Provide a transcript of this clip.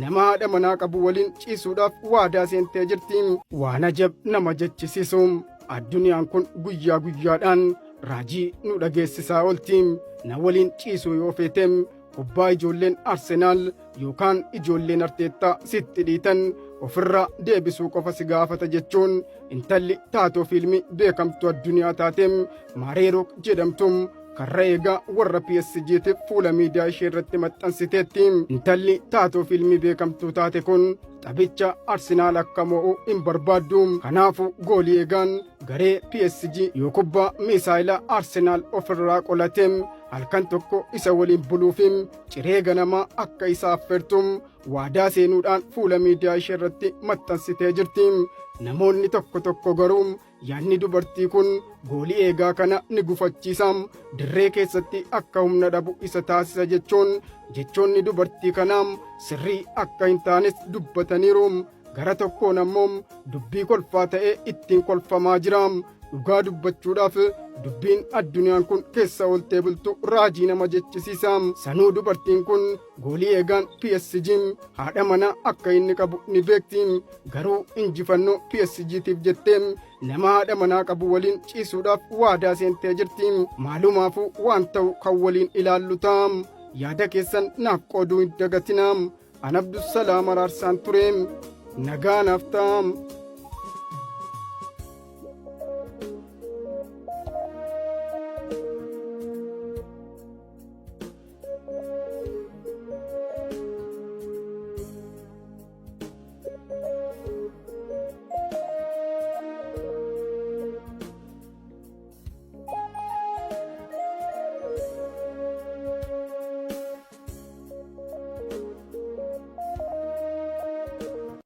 Nama haadha manaa qabu waliin ciisuudhaaf waadaa seentee jirti. Waan ajab nama jechisiisu, addunyaan kun guyyaa guyyaadhaan raajii nu dhageessisaa oolti. Na waliin ciisuu yoo feete, kubbaa ijoolleen Arsenaal yookaan ijoolleen Arteettaa sitti dhiitan ofirraa deebisuu qofa si gaafata jechuun intalli taatoo fiilmii beekamtuu addunyaa taate Maareerook jedhamtu karra eegaa warra PSGtiif fuula miidiyaa ishee irratti maxxansiteetti. Intalli taatoo fiilmii beekamtuu taate kun taphicha Arsenaal akka mo'u hin barbaaddu. Kanaafuu goolii eegaan garee PSG yoo kubbaa miisaayila Arsenaal ofirraa qolate halkan tokko isa waliin buluufi ciree ganamaa akka isa affeertu waadaa seenuudhaan fuula miidiyaa ishee irratti maxxansitee jirti. Namoonni tokko tokko garuu yaadni dubartii kun goolii eegaa kana ni gufachiisa, dirree keessatti akka humna dhabu isa taasisa jechuun jechoonni dubartii kanaa sirrii akka hin taanes dubbataniiru. Gara tokkoon ammoo dubbii kolfaa ta'ee ittiin kolfamaa jira. Dhugaa dubbachuudhaaf, dubbiin addunyaan kun keessa ooltee bultu raajii nama jechisiisa. Sanuu dubartiin kun goolii eegaan PSG haadha manaa akka inni qabu ni beekti. Garuu injifannoo PSGtiif jettee nama haadha manaa qabu waliin ciisuudhaaf waadaa seentee jirti. Maalumaafuu waan ta'u kan waliin ilaallu ta'a. Yaada keessan naaf qooduu hin dagatinaa. An Abdussalaam Araarsaan ture. Nagaa naaf ta'a.